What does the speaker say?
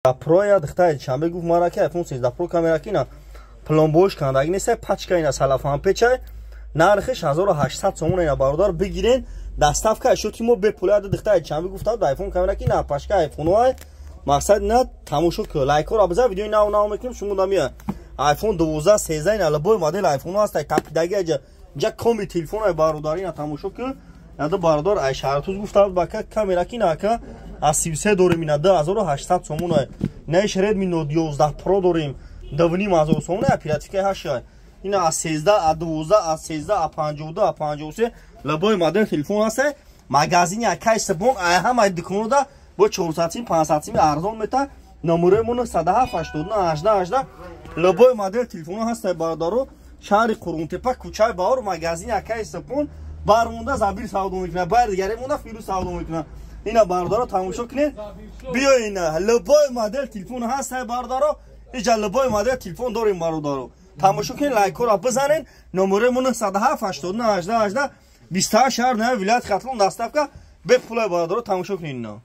Pro я дихтаи чанбе гуфт мара, ки iPhone 13 Pro камера ки на пломбош кандаги нест, пачка ина салафан печай, нархиш 1800 сомон. Ина, бародар, бигирен, доставка шуд ки мо бепула. Дихтаи чанбе гуфта iPhone камера ки на пачка iPhone. Мақсад на тамошо ки лайкҳоро бизар, видеои нав нав мекунем. Шумо дамия iPhone 12, 13, ина любой модел iPhone ҳаст, тапидаги аҷа ҷа коми телефон ай, бародар, ина тамошо ки. Яда бародар ай шаҳртуз гуфта бака камера ки нака аз 33 дорем, ина 2800 сомон ай. Наиш Redmi Note 11 Pro дорем, 2500 сомон, оперативка 8. Ина аз 13, а 12, а 13, а 52, а 53, любой модел телефон ҳаст. Магазини акай Сибон ай ҳамаи дуконода бо 400 сим, 500 сим арзон мета. Номерои мо 907 89 18 18. Любой модел телефон ҳаст, бародаро. Шаҳри Қурғонтепа, кӯчаи Баҳор, магазини акай Сибон. Бармонда Забир савдо мекунад, бар дигаре монда Фирӯз савдо мекунад. Ина, бародаро, тамошо кунед, биё, ина любой модел телефон ҳаст, бародаро. Иҷа любой модел телефон дорем, бародаро, тамошо кунед, лайкҳоро бизанед. Номерои мо 907 89 18 18, 28 шаҳр на вилояти Хатлон, доставка бепулай, бародаро, тамошо кунед ина.